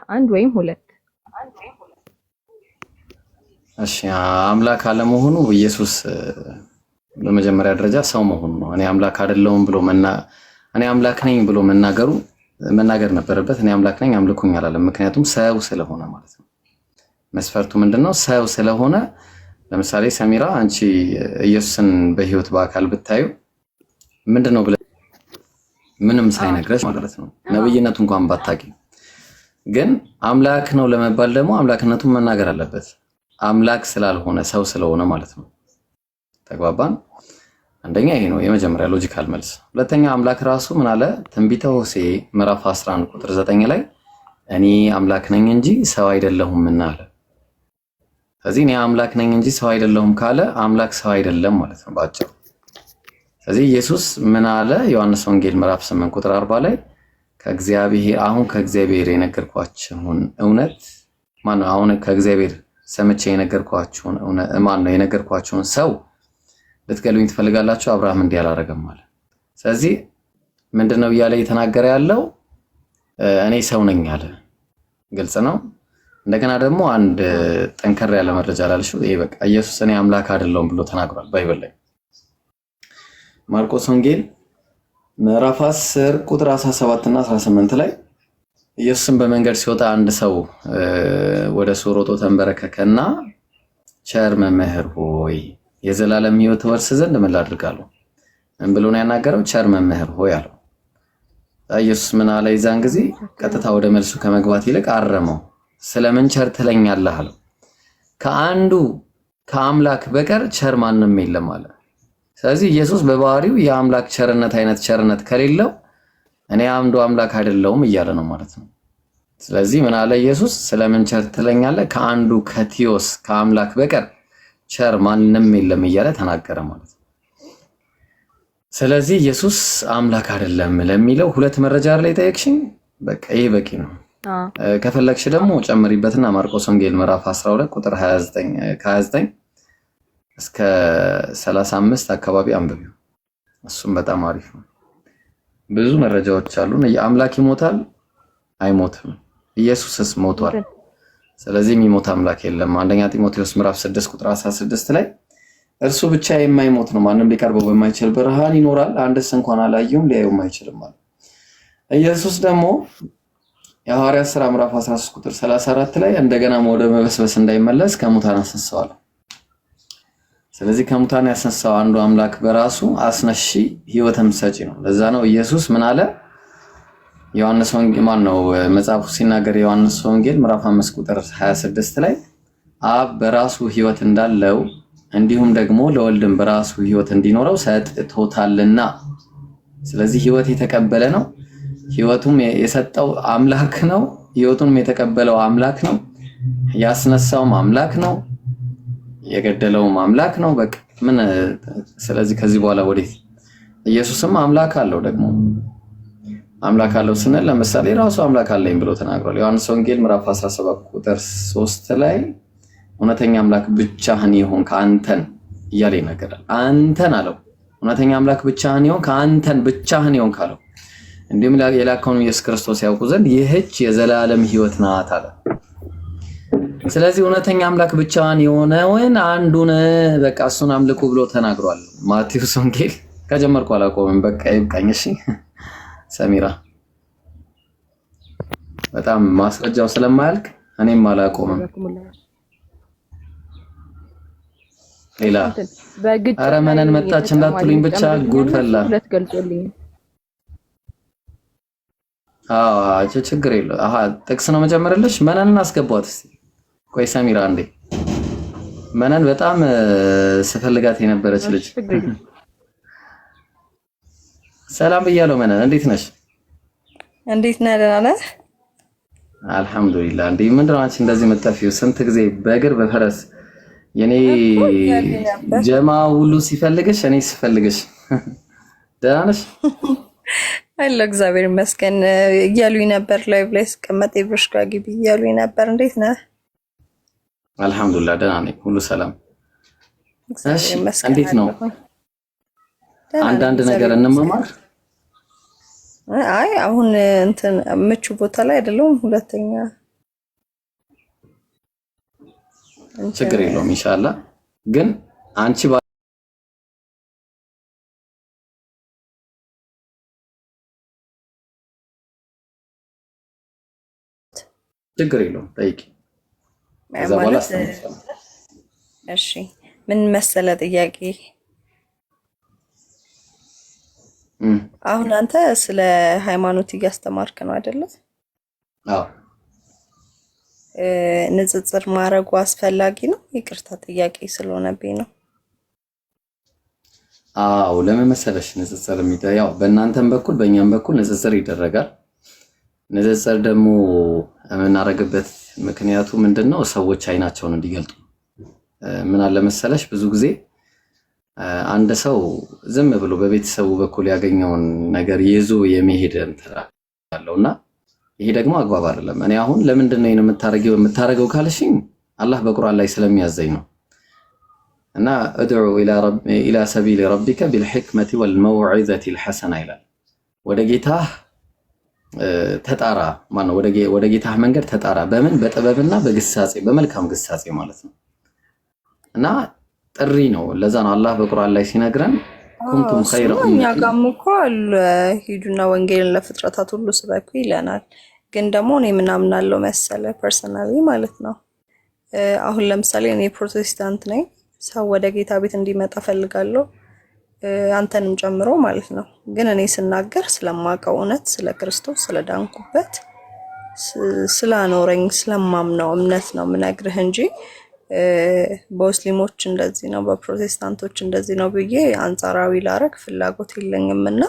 አንድ ወይም ሁለት። እሺ፣ አምላክ አለመሆኑ ኢየሱስ በመጀመሪያ ደረጃ ሰው መሆኑ ነው። እኔ አምላክ አይደለሁም ብሎ እኔ አምላክ ነኝ ብሎ መናገሩ መናገር ነበረበት። እኔ አምላክ ነኝ አምልኩኝ አላለም። ምክንያቱም ሰው ስለሆነ ማለት ነው። መስፈርቱ ምንድነው? ሰው ስለሆነ። ለምሳሌ ሰሚራ፣ አንቺ ኢየሱስን በህይወት በአካል ብታዩ ምንድነው ብለሽ ምንም ሳይነግረሽ ማለት ነው፣ ነብይነቱ እንኳን ባታቂ፣ ግን አምላክ ነው ለመባል ደግሞ አምላክነቱን መናገር አለበት። አምላክ ስላልሆነ ሰው ስለሆነ ማለት ነው። ተግባባን? አንደኛ ይሄ ነው የመጀመሪያ logical መልስ። ሁለተኛ አምላክ ራሱ ምን አለ? ትንቢተ ሆሴዕ ምዕራፍ 11 ቁጥር 9 ላይ እኔ አምላክ ነኝ እንጂ ሰው አይደለሁምና አለ። ስለዚህ እኔ አምላክ ነኝ እንጂ ሰው አይደለሁም ካለ አምላክ ሰው አይደለም ማለት ነው ባጭሩ። ስለዚህ ኢየሱስ ምን አለ? ዮሐንስ ወንጌል ምዕራፍ 8 ቁጥር 40 ላይ ከእግዚአብሔር አሁን ከእግዚአብሔር የነገርኳችሁን እውነት ማነው? አሁን ከእግዚአብሔር ሰምቼ የነገርኳችሁን እውነት ማነው? የነገርኳችሁን ሰው ልትገሉኝ ትፈልጋላችሁ? አብርሃም እንዲህ አላደረገም አለ። ስለዚህ ምንድነው እያለ እየተናገረ ያለው? እኔ ሰው ነኝ አለ። ግልጽ ነው። እንደገና ደግሞ አንድ ጠንከር ያለ መረጃ ላልሽው፣ ይሄ በቃ ኢየሱስ እኔ አምላክ አይደለሁም ብሎ ተናግሯል Bible ላይ። ማርቆስ ወንጌል ምዕራፍ 10 ቁጥር 17 እና 18 ላይ ኢየሱስን በመንገድ ሲወጣ አንድ ሰው ወደ እሱ ሮጦ ተንበረከከና ቸር መምህር ሆይ፣ የዘላለም ሕይወት እወርስ ዘንድ ምን ላድርግ አለው። ምን ብሎ ነው ያናገረው? ቸር መምህር ሆይ አለው። ኢየሱስ ምን አለ? የዛን ጊዜ ቀጥታ ወደ መልሱ ከመግባት ይልቅ አረመው። ስለምን ቸር ትለኛለህ አለው። ከአንዱ ከአምላክ በቀር ቸር ማንም የለም አለ። ስለዚህ ኢየሱስ በባህሪው የአምላክ ቸርነት አይነት ቸርነት ከሌለው እኔ አንዱ አምላክ አይደለሁም እያለ ነው ማለት ነው። ስለዚህ ምን አለ ኢየሱስ? ስለምን ቸር ትለኛለህ? ከአንዱ ከቲዮስ ከአምላክ በቀር ቸር ማንም የለም እያለ ተናገረ ማለት ነው። ስለዚህ ኢየሱስ አምላክ አይደለም ለሚለው ሁለት መረጃ ላይ ጠየቅሽኝ፣ በቃ ይሄ በቂ ነው። ከፈለግሽ ደግሞ ጨምሪበትና ማርቆስ ወንጌል ምዕራፍ 12 ቁጥር 29 ከ29 እስከ 35 አካባቢ አንብቢው። እሱም በጣም አሪፍ ነው። ብዙ መረጃዎች አሉን። አምላክ ይሞታል አይሞትም? ኢየሱስስ ሞቷል። ስለዚህ የሚሞት አምላክ የለም። አንደኛ ጢሞቴዎስ ምዕራፍ 6 ቁጥር 16 ላይ እርሱ ብቻ የማይሞት ነው፣ ማንም ሊቀርበው በማይችል ብርሃን ይኖራል፣ አንድስ እንኳን አላየውም፣ ሊያየውም አይችልም አለ። ኢየሱስ ደግሞ የሐዋርያት ሥራ ምዕራፍ 13 ቁጥር 34 ላይ እንደገና ወደ መበስበስ እንዳይመለስ ከሙታን አስነሳዋል። ስለዚህ ከሙታን ያስነሳው አንዱ አምላክ በራሱ አስነሺ ሕይወትም ሰጪ ነው። ለዛ ነው ኢየሱስ ምን አለ? ዮሐንስ ወንጌል ማን ነው መጽሐፉ ሲናገር ዮሐንስ ወንጌል ምዕራፍ 5 ቁጥር 26 ላይ አብ በራሱ ሕይወት እንዳለው እንዲሁም ደግሞ ለወልድም በራሱ ሕይወት እንዲኖረው ሰጥቶታልና። ስለዚህ ሕይወት የተቀበለ ነው። ሕይወቱም የሰጠው አምላክ ነው። ሕይወቱንም የተቀበለው አምላክ ነው። ያስነሳውም አምላክ ነው። የገደለውም አምላክ ነው። በቃ ምን ስለዚህ ከዚህ በኋላ ወዴት? ኢየሱስም አምላክ አለው። ደግሞ አምላክ አለው ስንል ለምሳሌ ራሱ አምላክ አለኝ ብሎ ተናግሯል። ዮሐንስ ወንጌል ምዕራፍ 17 ቁጥር 3 ላይ እውነተኛ አምላክ ብቻህን የሆንክ አንተን እያለ ይናገራል። አንተን አለው። እውነተኛ አምላክ ብቻህን የሆንክ አንተን ብቻህን የሆንክ አለው። እንዲሁም የላከውን ኢየሱስ ክርስቶስ ያውቁ ዘንድ ይህች የዘላለም ሕይወት ናት አለ። ስለዚህ እውነተኛ አምላክ ብቻዋን የሆነውን አንዱን በቃ እሱን አምልኩ ብሎ ተናግሯል። ማቴዎስ ወንጌል ከጀመርኩ አላቆምም። በቃ ይብቃኝ። እሺ ሰሚራ፣ በጣም ማስረጃው ስለማያልቅ እኔም አላቆምም። ሌላ ኧረ መነን መጣች እንዳትሉኝ ብቻ ጉድ ፈላ። አዎ ችግር የለው። አሃ ጥቅስ ነው መጀመርልሽ። መነንን አስገቧት እስኪ። ቆይ ሰሚራ አንዴ፣ መነን በጣም ስፈልጋት የነበረች ልጅ ሰላም ብያለሁ። መነን እንዴት ነሽ? እንዴት ነህ? ደህና ነህ? አልሐምዱሊላህ። እንዴ ምንድን ነው አንቺ እንደዚህ መጠፊው? ስንት ጊዜ በእግር በፈረስ የኔ ጀማ ሁሉ ሲፈልግሽ እኔ ስፈልግሽ። ደህና ነሽ? አለሁ እግዚአብሔር ይመስገን እያሉኝ ነበር። live ላይ ስቀመጥ የብርሽ ጋር ግቢ እያሉኝ ነበር። እንዴት ነህ? አልሐምዱሊላህ ደህና ነኝ፣ ሁሉ ሰላም። እሺ እንዴት ነው? አንዳንድ ነገር እንማማር። አይ አሁን እንትን ምቹ ቦታ ላይ አይደለሁም። ሁለተኛ እንትን ችግር የለውም ኢንሻአላህ። ግን አንቺ ችግር የለውም ጠይቂ። ከዛ በኋላ ማለት አስተምርሻለሁ። እሺ፣ ምን መሰለ ጥያቄ፣ እም፣ አሁን አንተ ስለ ሃይማኖት እያስተማርክ ነው አይደለ? አዎ ንጽጽር ማድረጉ አስፈላጊ ነው? ይቅርታ ጥያቄ ስለሆነብኝ ነው። አዎ። ለምን መሰለሽ ንጽጽር ያው በእናንተም በኩል በእኛም በኩል ንጽጽር ይደረጋል። ንጽጽር ደግሞ የምናደርግበት ምክንያቱ ምንድን ነው? ሰዎች አይናቸውን እንዲገልጡ። ምን አለ መሰለሽ ብዙ ጊዜ አንድ ሰው ዝም ብሎ በቤተሰቡ በኩል ያገኘውን ነገር ይዞ የመሄድ እንትን አለው እና ይሄ ደግሞ አግባብ አይደለም። እኔ አሁን ለምንድን ነው ይሄን የምታደርገው ካልሽኝ አላህ በቁርአን ላይ ስለሚያዘኝ ነው። እና ادع إلى سبيل ربك بالحكمة والموعظة الحسنة ይላል። ወደ ጌታህ ተጣራ፣ ማነው ወደ ጌታህ መንገድ ተጣራ። በምን? በጥበብና በግሳጼ፣ በመልካም ግሳጼ ማለት ነው። እና ጥሪ ነው። ለዛ ነው አላህ በቁርአን ላይ ሲነግረን አዎ كنتم خير እሱማ እኛ أمة ጋም እኮ አለ፣ ሂዱና ወንጌልን ለፍጥረታት ሁሉ ስበኩ ይለናል። ግን ደግሞ እኔ ምናምናለው መሰለ personally ማለት ነው። አሁን ለምሳሌ እኔ ፕሮቴስታንት ነኝ። ሰው ወደ ጌታ ቤት እንዲመጣ ፈልጋለሁ፣ አንተንም ጨምሮ ማለት ነው። ግን እኔ ስናገር ስለማውቀው እውነት ስለ ክርስቶስ ስለዳንኩበት ስላኖረኝ ስለማምነው እምነት ነው ምነግርህ እንጂ በሙስሊሞች እንደዚህ ነው በፕሮቴስታንቶች እንደዚህ ነው ብዬ አንጻራዊ ላረግ ፍላጎት የለኝም። እና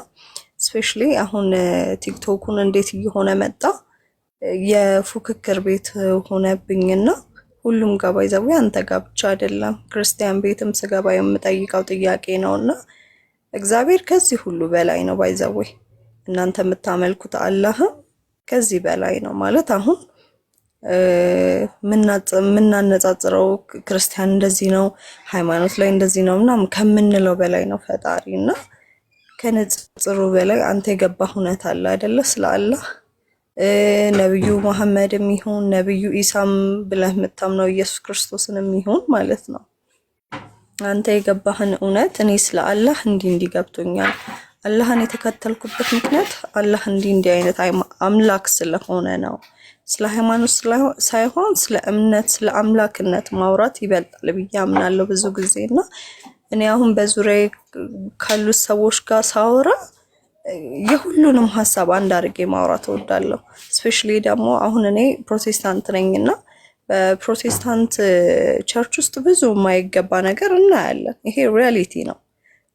especially አሁን ቲክቶኩን እንዴት እየሆነ መጣ፣ የፉክክር ቤት ሆነብኝና ሁሉም ጋር by the way አንተ ጋር ብቻ አይደለም፣ ክርስቲያን ቤትም ስገባ የምጠይቀው ጥያቄ ነውና እግዚአብሔር ከዚህ ሁሉ በላይ ነው። by the way እናንተ የምታመልኩት አላህም ከዚህ በላይ ነው ማለት አሁን የምናነጻጽረው ክርስቲያን እንደዚህ ነው፣ ሃይማኖት ላይ እንደዚህ ነው ምናምን ከምንለው በላይ ነው ፈጣሪ። እና ከንጽጽሩ በላይ አንተ የገባህ እውነት አለ አይደለ? ስለ አላህ ነብዩ መሐመድም ይሁን ነብዩ ኢሳም ብለህ የምታምነው ኢየሱስ ክርስቶስንም ይሁን ማለት ነው። አንተ የገባህን እውነት እኔ ስለ አላህ እንዲህ እንዲህ ገብቶኛል፣ አላህን የተከተልኩበት ምክንያት አላህ እንዲህ እንዲህ አይነት አምላክ ስለሆነ ነው። ስለ ሃይማኖት ሳይሆን ስለ እምነት፣ ስለ አምላክነት ማውራት ይበልጣል ብዬ አምናለሁ ብዙ ጊዜ። እና እኔ አሁን በዙሪያዬ ካሉት ሰዎች ጋር ሳወራ የሁሉንም ሀሳብ አንድ አድርጌ ማውራት እወዳለሁ። Especially ደግሞ አሁን እኔ ፕሮቴስታንት ነኝና በፕሮቴስታንት church ውስጥ ብዙ የማይገባ ነገር እናያለን። ይሄ reality ነው፣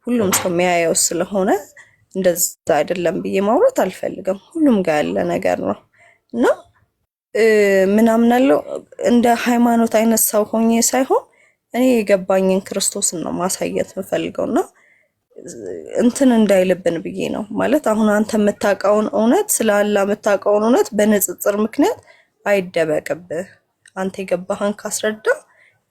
ሁሉም ሰው የሚያየው ስለሆነ እንደዛ አይደለም ብዬ ማውራት አልፈልግም። ሁሉም ጋር ያለ ነገር ነው። እና ምናምናለው እንደ ሃይማኖት አይነት ሰው ሆኜ ሳይሆን እኔ የገባኝን ክርስቶስን ነው ማሳየት የምፈልገው። እና እንትን እንዳይልብን ብዬ ነው ማለት አሁን አንተ የምታውቀውን እውነት ስለ አላህ የምታውቀውን እውነት በንጽጽር ምክንያት አይደበቅብህ። አንተ የገባህን ካስረዳ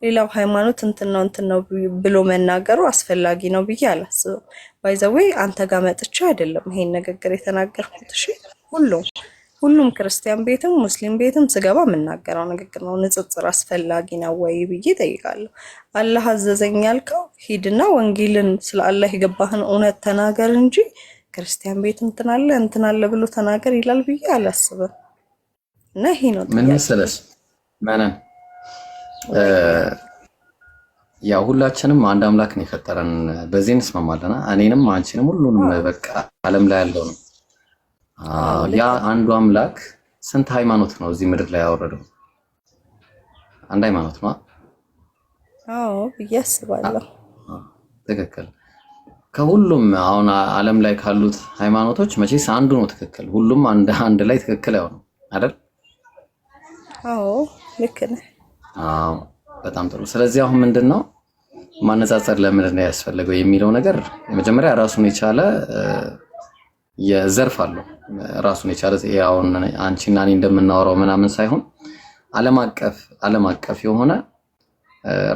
ሌላው ሃይማኖት እንትን ነው እንትን ነው ብሎ መናገሩ አስፈላጊ ነው ብዬ አላስብም። By the way አንተ ጋር መጥቼ አይደለም ይሄን ንግግር የተናገርኩት። እሺ፣ ሁሉም ሁሉም ክርስቲያን ቤትም ሙስሊም ቤትም ስገባ የምናገረው ንግግር ነው። ንጽጽር አስፈላጊ ነው ወይ ብዬ እጠይቃለሁ። አላህ አዘዘኝ ያልከው ሂድና ወንጌልን ስለ አላህ የገባህን እውነት ተናገር እንጂ ክርስቲያን ቤት እንትን አለ እንትን አለ ብሎ ተናገር ይላል ብዬ አላስብም። እና ይሄ ነው ምን ጥያቄ። መሰለሽ መነን ወይ ያው ሁላችንም አንድ አምላክ ነው የፈጠረን፣ በዚህ እንስማማለና እኔንም አንቺንም ሁሉንም በቃ ዓለም ላይ ያለው ነው። አዎ ያ ልክ ነው። አንዱ አምላክ ስንት ሃይማኖት ነው እዚህ ምድር ላይ ያወረደው? አንድ ሃይማኖት ነው። አዎ ብዬ አስባለሁ። ትክክል። ከሁሉም አሁን ዓለም ላይ ካሉት ሃይማኖቶች መቼስ አንዱ ነው ትክክል። ሁሉም አንድ አንድ ላይ ትክክል አይሆንም አይደል? አዎ ልክ ነህ። አዎ በጣም ጥሩ። ስለዚህ አሁን ምንድን ነው ማነጻጸር ለምንድን ነው ያስፈለገው የሚለው ነገር የመጀመሪያ ራሱን የቻለ የዘርፍ አለው። ራሱን የቻለ ይሄ አሁን አንቺና እኔ እንደምናወራው ምናምን ሳይሆን ዓለም አቀፍ የሆነ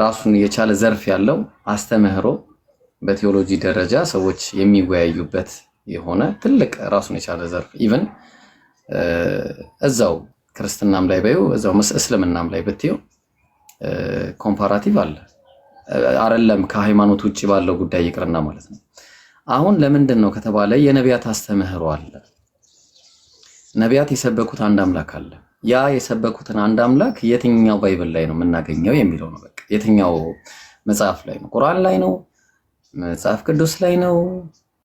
ራሱን የቻለ ዘርፍ ያለው አስተምህሮ በቴዎሎጂ ደረጃ ሰዎች የሚወያዩበት የሆነ ትልቅ ራሱን የቻለ ዘርፍ even እዛው ክርስትናም ላይ በዩ፣ እዛው እስልምናም ላይ ብትዩ comparative አለ። አይደለም ከሃይማኖት ውጭ ባለው ጉዳይ ይቅርና ማለት ነው። አሁን ለምንድን ነው ከተባለ የነቢያት አስተምህሮ አለ። ነቢያት የሰበኩት አንድ አምላክ አለ። ያ የሰበኩትን አንድ አምላክ የትኛው Bible ላይ ነው የምናገኘው የሚለው ነው። በቃ የትኛው መጽሐፍ ላይ ነው? ቁርአን ላይ ነው? መጽሐፍ ቅዱስ ላይ ነው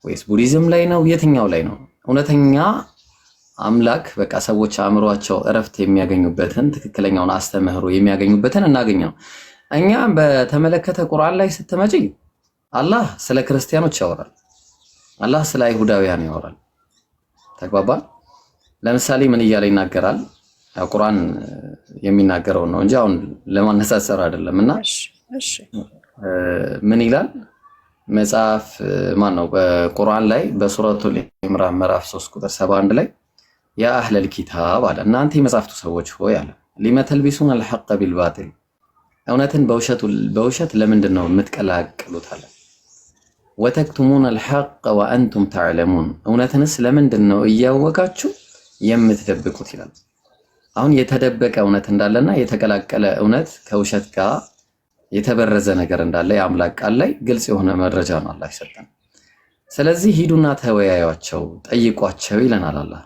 ወይስ ቡዲዝም ላይ ነው? የትኛው ላይ ነው? እውነተኛ አምላክ በቃ ሰዎች አእምሯቸው እረፍት የሚያገኙበትን፣ ትክክለኛውን አስተምህሮ የሚያገኙበትን እናገኝ ነው። እኛ በተመለከተ ቁርአን ላይ ስትመጪ አላህ ስለ ክርስቲያኖች ያወራል። አላህ ስለ አይሁዳውያን ያወራል። ተግባባን? ለምሳሌ ምን እያለ ይናገራል? ያው ቁርአን የሚናገረውን ነው እንጂ አሁን ለማነጻጸር አይደለም። እና እሺ። ምን ይላል መጽሐፍ ማን ነው? በቁርአን ላይ በሱረቱል ኢምራን ምዕራፍ 3 ቁጥር 71 ላይ يا أهل الكتاب አለ፣ እናንተ የመጽሐፍቱ ሰዎች ሆይ አለ፣ لم تلبسون الحق بالباطل፣ እውነትን በውሸት ለምንድን ነው የምትቀላቅሉት አለ። وتكتمون الحق وأنتم تعلمون፣ እውነትንስ ለምንድን ነው እያወቃችሁ የምትደብቁት ይላል። አሁን የተደበቀ እውነት እንዳለና የተቀላቀለ እውነት ከውሸት ጋር የተበረዘ ነገር እንዳለ የአምላክ ቃል ላይ ግልጽ የሆነ መረጃ ነው አላህ የሰጠን። ስለዚህ ሂዱና ተወያዩአቸው፣ ጠይቋቸው ይለናል አላህ።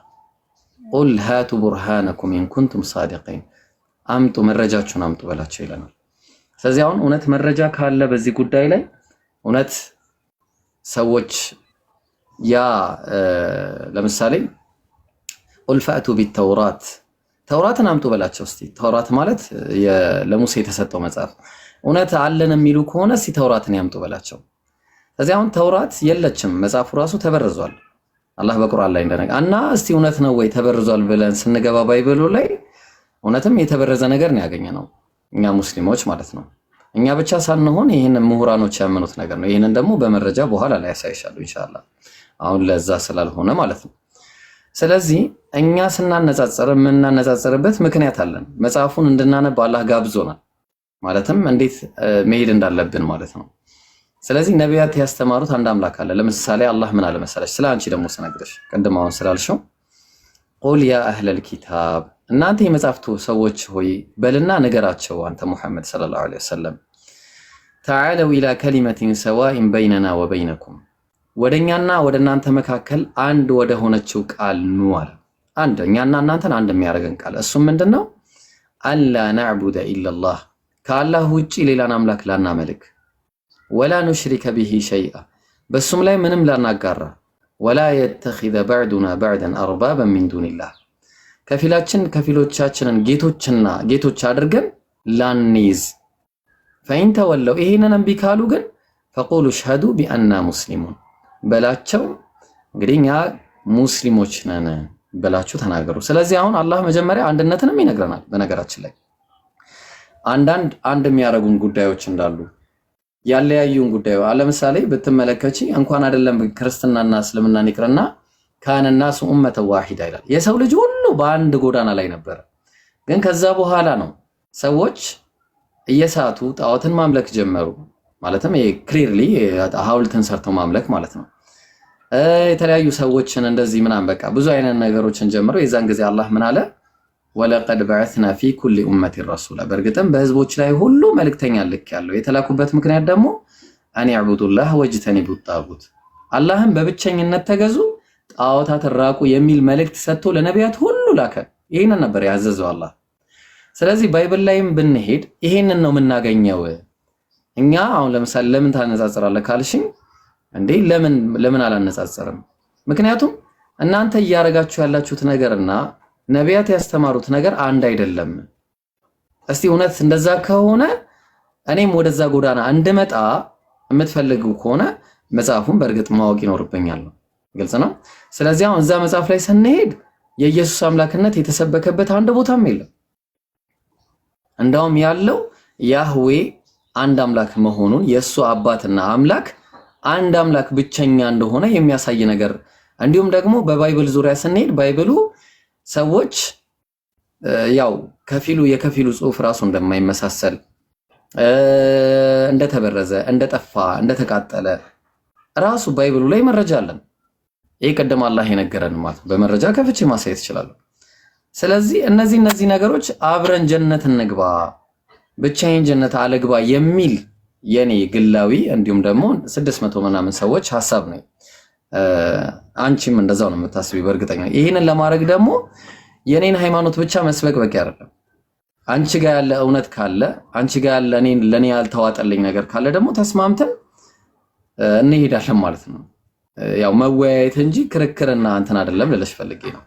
قل هاتوا برهانكم إن كنتم صادقين፣ አምጡ፣ መረጃችሁን አምጡ በላቸው ይለናል። ስለዚህ አሁን እውነት መረጃ ካለ በዚህ ጉዳይ ላይ እውነት ሰዎች ያ ለምሳሌ قل فأتوا بالتوراة፣ ተውራትን አምጡ በላቸው እስቲ። ተውራት ማለት ለሙሴ የተሰጠው መጽሐፍ፣ እውነት አለን የሚሉ ከሆነ እስቲ ተውራትን ያምጡ በላቸው። ስለዚህ አሁን ተውራት የለችም፣ መጽሐፉ ራሱ ተበርዟል። አላህ በቁርአን ላይ እንደነገ እና እስቲ እውነት ነው ወይ ተበርዟል ብለን ስንገባ Bible ኡ ላይ እውነትም የተበረዘ ነገር ነው ያገኘነው እኛ ሙስሊሞች ማለት ነው። እኛ ብቻ ሳንሆን ይህንን ምሁራኖች ያመኑት ነገር ነው። ይህንን ደግሞ በመረጃ በኋላ ላይ ያሳይሻሉ ኢንሻአላህ። አሁን ለዛ ስላልሆነ ማለት ነው። ስለዚህ እኛ ስናነጻጽር የምናነጻጽርበት ምክንያት አለን። መጽሐፉን እንድናነብ አላህ ጋብዞናል። ማለትም እንዴት መሄድ እንዳለብን ማለት ነው። ስለዚህ ነቢያት ያስተማሩት አንድ አምላክ አለ። ለምሳሌ አላህ ምን አለ መሰለሽ? ስለ አንቺ ደግሞ ስነግርሽ ቅድም አሁን ስላልሽው قل يا أهل الكتاب፣ እናንተ የመጽሐፍቱ ሰዎች ሆይ በልና ንገራቸው አንተ ሙሐመድ صلى الله عليه وسلم تعالوا إلى كلمة سواء بيننا وبينكم፣ ወደኛና ወደ እናንተ መካከል አንድ ወደ ሆነችው ቃል ኑ አለ። አንድ እኛና እናንተን አንድ የሚያደርገን ቃል እሱም ምንድን ነው? ألا نعبد إلا الله፣ ከአላህ ውጪ ሌላን አምላክ ላናመልክ፣ ولا نشرك به شيئا፣ በሱም ላይ ምንም ላናጋራ፣ ولا يتخذ بعضنا بعضا أربابا من دون الله፣ ከፊላችን ከፊሎቻችንን ጌቶችና ጌቶች አድርገን ላንይዝ። فإن تولوا፣ ይሄንን እምቢ ካሉ ግን فقولوا اشهدوا بأنا مسلمون በላቸው፣ እንግዲህ እኛ ሙስሊሞች ነን ብላችሁ ተናገሩ። ስለዚህ አሁን አላህ መጀመሪያ አንድነትንም ይነግረናል። በነገራችን ላይ አንዳንድ አንድ የሚያደርጉን ጉዳዮች እንዳሉ ያለያዩን ጉዳዩ ለምሳሌ ብትመለከቺ እንኳን አይደለም ክርስትናና እስልምናን ይቅርና كان الناس أمة واحدة ይላል። የሰው ልጅ ሁሉ በአንድ ጎዳና ላይ ነበረ። ግን ከዛ በኋላ ነው ሰዎች እየሳቱ ጣዖትን ማምለክ ጀመሩ። ማለትም clearly ሐውልትን ሰርተው ማምለክ ማለት ነው። የተለያዩ ሰዎችን እንደዚህ ምናምን በቃ ብዙ አይነት ነገሮችን ጀምረው የዛን ጊዜ አላህ ምን አለ? ولقد بعثنا في كل أمة رسولا፣ በእርግጥም በህዝቦች ላይ ሁሉ መልእክተኛ ልኬያለሁ። የተላኩበት ምክንያት ደግሞ أن اعبدوا الله واجتنبوا الطاغوت፣ አላህን በብቸኝነት ተገዙ፣ ጣዖታትን ራቁ የሚል መልእክት ሰጥቶ ለነቢያት ሁሉ ላከ። ይህንን ነበር ያዘዘው አላህ። ስለዚህ Bible ላይም ብንሄድ ይሄንን ነው የምናገኘው። እኛ አሁን ለምሳሌ ለምን ታነጻጽራለህ ካልሽኝ፣ እንዴ ለምን ለምን አላነጻጽርም? ምክንያቱም እናንተ እያደረጋችሁ ያላችሁት ነገርና ነቢያት ያስተማሩት ነገር አንድ አይደለም። እስቲ እውነት እንደዛ ከሆነ እኔም ወደዛ ጎዳና እንድመጣ የምትፈልጉ ከሆነ መጽሐፉን በእርግጥ ማወቅ ይኖርብኛል ነው። ግልጽ ነው። ስለዚህ አሁን እዛ መጽሐፍ ላይ ስንሄድ የኢየሱስ አምላክነት የተሰበከበት አንድ ቦታም የለም። እንዳውም ያለው ያህዌ አንድ አምላክ መሆኑን፣ የእሱ አባትና አምላክ አንድ አምላክ ብቸኛ እንደሆነ የሚያሳይ ነገር፣ እንዲሁም ደግሞ በ Bible ዙሪያ ስንሄድ Bible ኡ ሰዎች ያው ከፊሉ የከፊሉ ጽሑፍ ራሱ እንደማይመሳሰል፣ እንደተበረዘ፣ እንደጠፋ፣ እንደተቃጠለ ራሱ Bible ኡ ላይ መረጃ አለን። ይህ ቅድም አላህ የነገረን ማለት ነው። በመረጃ ከፍቼ ማሳየት እችላለሁ። ስለዚህ እነዚህ ነገሮች አብረን ጀነት እንግባ፣ ብቻዬን ጀነት አልግባ የሚል የኔ ግላዊ እንዲሁም ደግሞ 600 ምናምን ሰዎች ሀሳብ ነው። አንቺም እንደዛው ነው የምታስቢ በእርግጠኛ። ይህንን ለማድረግ ደግሞ የኔን ሃይማኖት ብቻ መስበክ በቂ አይደለም። አንቺ ጋር ያለ እውነት ካለ፣ አንቺ ጋር ያለ እኔን ለኔ ያልተዋጠልኝ ነገር ካለ ደግሞ ተስማምተን እንሄዳለን ማለት ነው። ያው መወያየት እንጂ ክርክርና እንትን አይደለም ልልሽ ፈልጌ ነው።